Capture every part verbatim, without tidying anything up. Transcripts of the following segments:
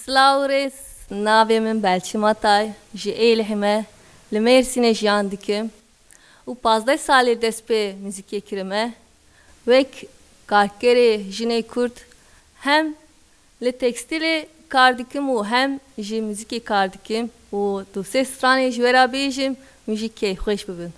Silav û rêz, navê min Belçî Matay, ji Êlihê me, li Mêrsînê jiyan dikim û pazdeh salê dest pê muzîkê kirime. Wek karkerê jinê Kurd hem li tekstîlê kar dikim û hem ji muzîkê kar dikim û du sê stranê ji we re bêjim, hûn jî kêfxweş bibin.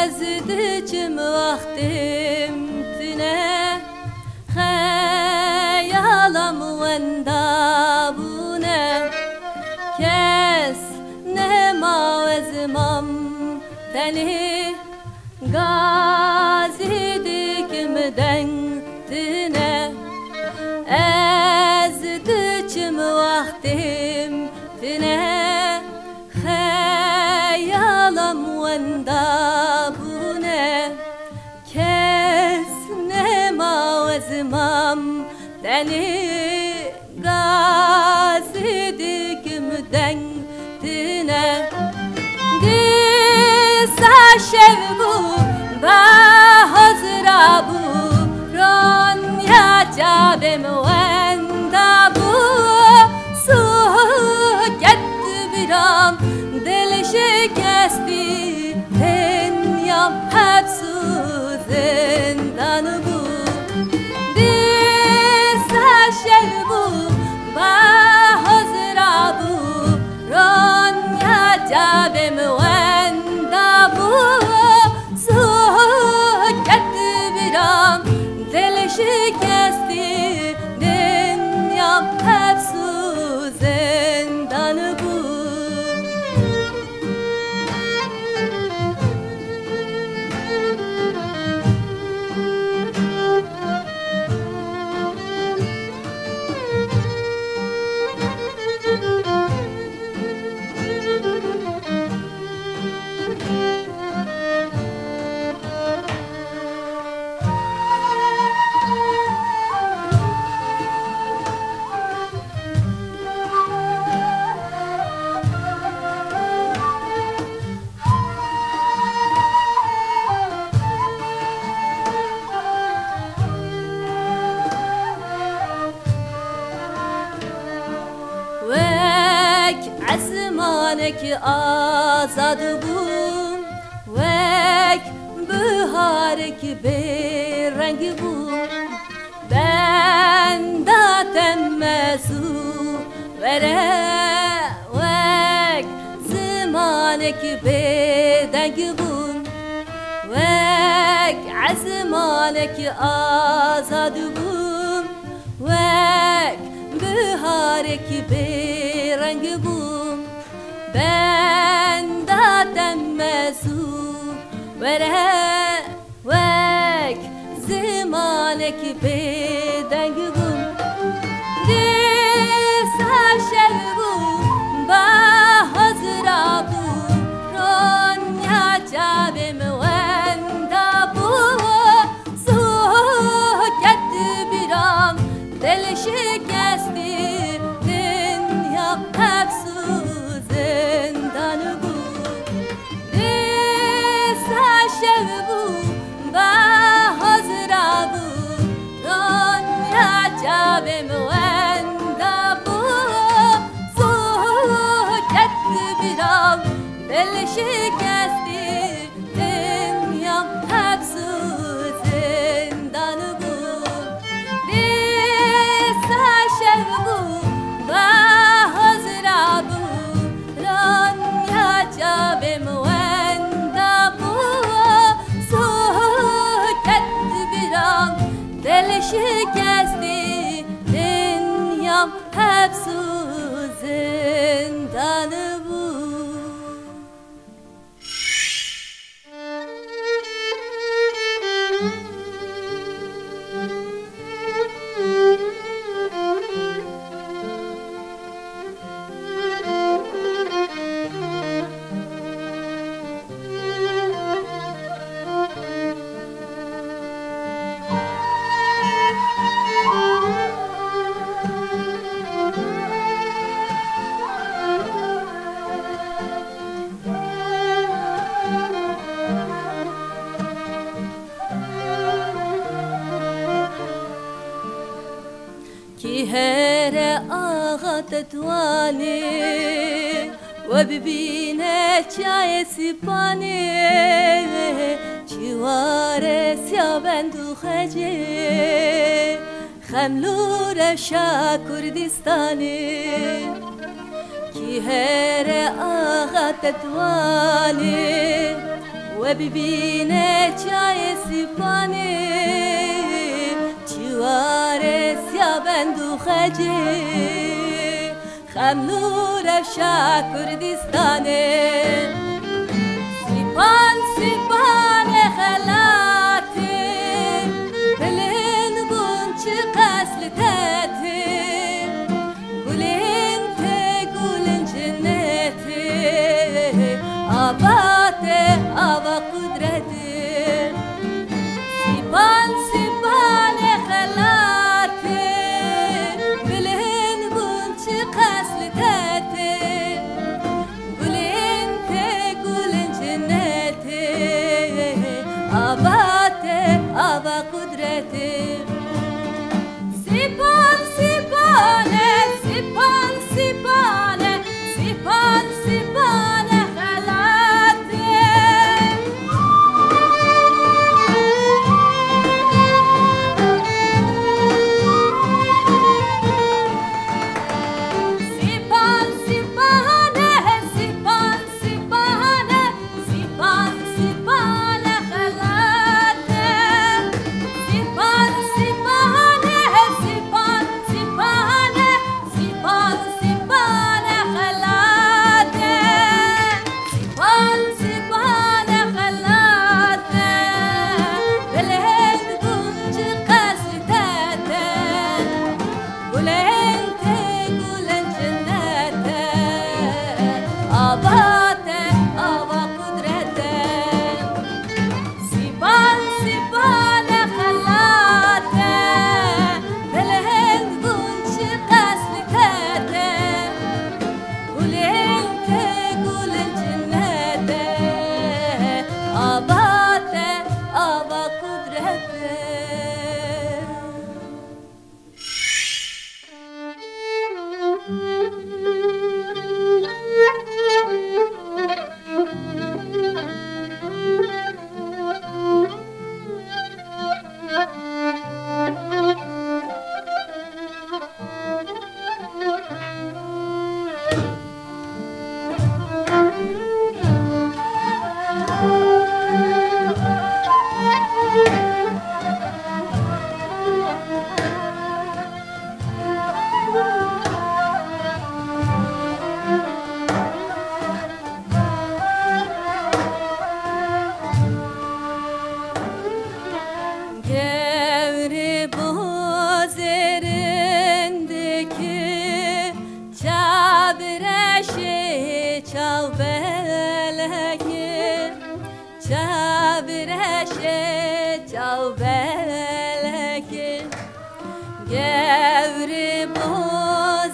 Ez diçim wextêm tune, xeyalam wenda bûne. Kes nemawe zimam tenê, gazî dikim deng tune. Ez diçim wextêm tune, xeyalam wenda bûne. Kes nemawe zimam tenê, gazî dikim deng tune. Dîsa şev bû, ba hozra bû, ronya çavêm wenda bû. Soket biram, dil şikestî, dinyam heps û zindan bû. Dîsa şev bû, ba hozra bû, ronya çavêm wenda bû. Soket biram, dil şikestî, dinyam heps û zindan bû. Wek esmanek azad bûm, wek biharek bêreng bûm. Benda te mezû were, wek zimanek bêdeng bûm, wek esmanek azad bûm, wek biharek bêreng bûm. Benda te mezû were, wek zimanek bêdeng bûm. Dîsa şev bû, ba hozra bû, ronya çavêm wenda bû. Soket biram, dil şikestî, dinya heps û zindan bû. Dîsa şev bû, ba hozra bû, ronya çavêm wenda bû. Soket biram, dil şikestî, dinya heps û zindan bû. Dî Heps û zindan bû. Kî here axa Tetwanê, we bibîne çiyayê Sîpanê, çiwaresiya bend û xecê, xemlû rewşa Kurdistanê. Kî here axa Tetwanê, we bibîne çiyayê Sîpanê, çiwaresiya bend û xecê, xemlû rewşa Kurdistanê. Sîpan, Sîpanê xelatê, bilind bûn çiqas li tetê. Gulên tê, gulên cinnetê, ava te, ava qudretê. Sîpan, Sîpanê xelatê, bilind bûn çiqas li tetê. Gulên tê, gulên cinnetê, ava te, ava qudretê. Sîpan, Sîpanê, Sîpan, Sîpanê, Sîpan, Sîpanê xelatê. Sîpan, Sîpanê, Sîpan, Sîpanê, Sîpan, Sîpanê xelatê. Sîpan, Sîpanê, Sîpan, Sîpanê, Sîpan, Sîpanê xelatê. Sîpan, Sîpanê xelatê. Bilind bûn çiqas li tetê. Gulên tê, gulên cinnetê, ava te, ava qudretê. Sîpan, Sîpanê xelatê, bilind bûn çiqas li tetê. Gulên tê, gulên cinnetê, ava te, ava qudretê. Gewrî bo zêrin dikî, çav reşê çav belekî, çav reşê çav belekî. Gewrî bo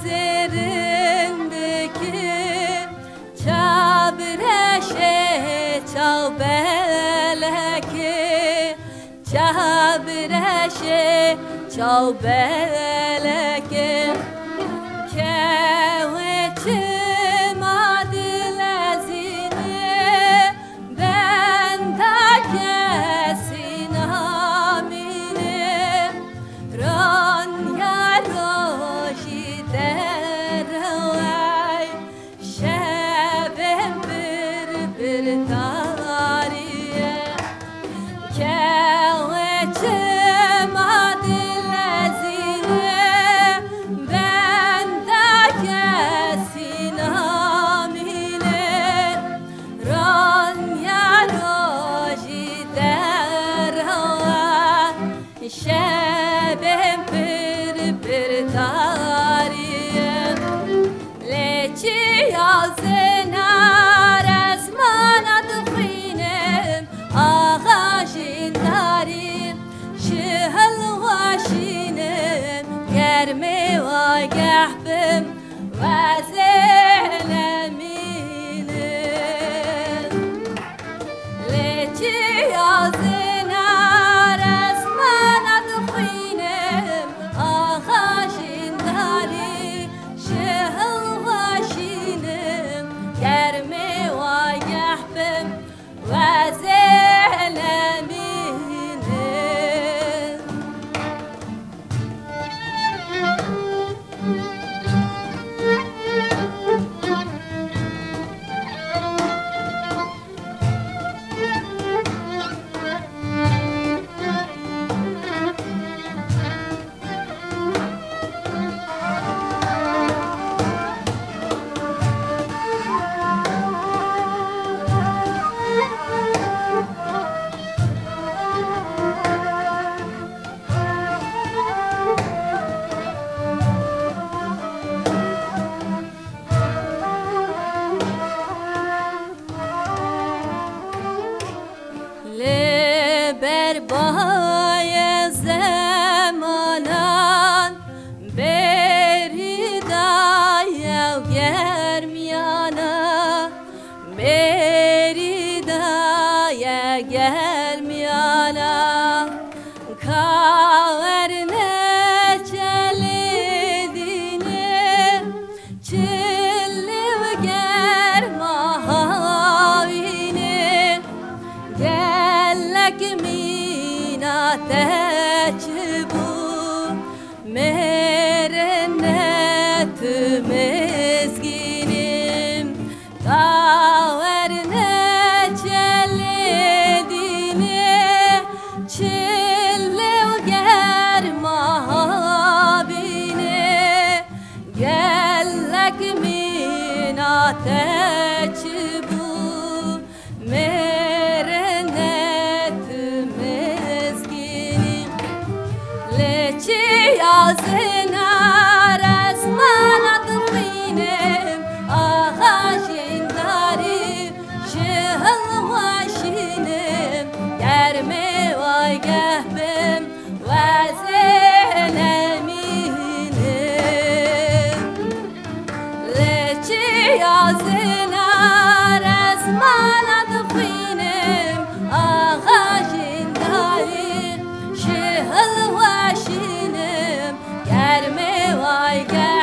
zêrin dikî, çav reşê çaw belekê, çav reşê çaw belekê. Kewê çima dilezînê, benda kesî namînê. Ranya rojî derewey, şevên bir bir tarî ye. Kewê çima dilezîne, be Tarî. Lê çiya zinar ez mana dixwînim, axa jîndarî, şihil weşînim, germê wageh bim, wezê lemînim. Lê çiya zinar ez mana dixwînim, axa jîndarî, şihil weşînim, germê wageh bim, wezê lemînim. Lê berbaye zemanan bêrî daye germiyana, bêrî daye germiyana. Ka werne çelê dînê, çil û germa havînê, gelek mîna te çi bû, mêrine tu mizgînî. Ka werne çelê dînê, çil û germa havînê, gelek mîna te çi bû, mêrine tu mizgînî. Lê çiya zinar ez mana dixwînim, axa jîndarî, şihil weşînim, germê wageh bim, wezê lemînim. Lê çiya zinar ez mana dixwînim, axa jîndarî, şihil weşînim, germê wageh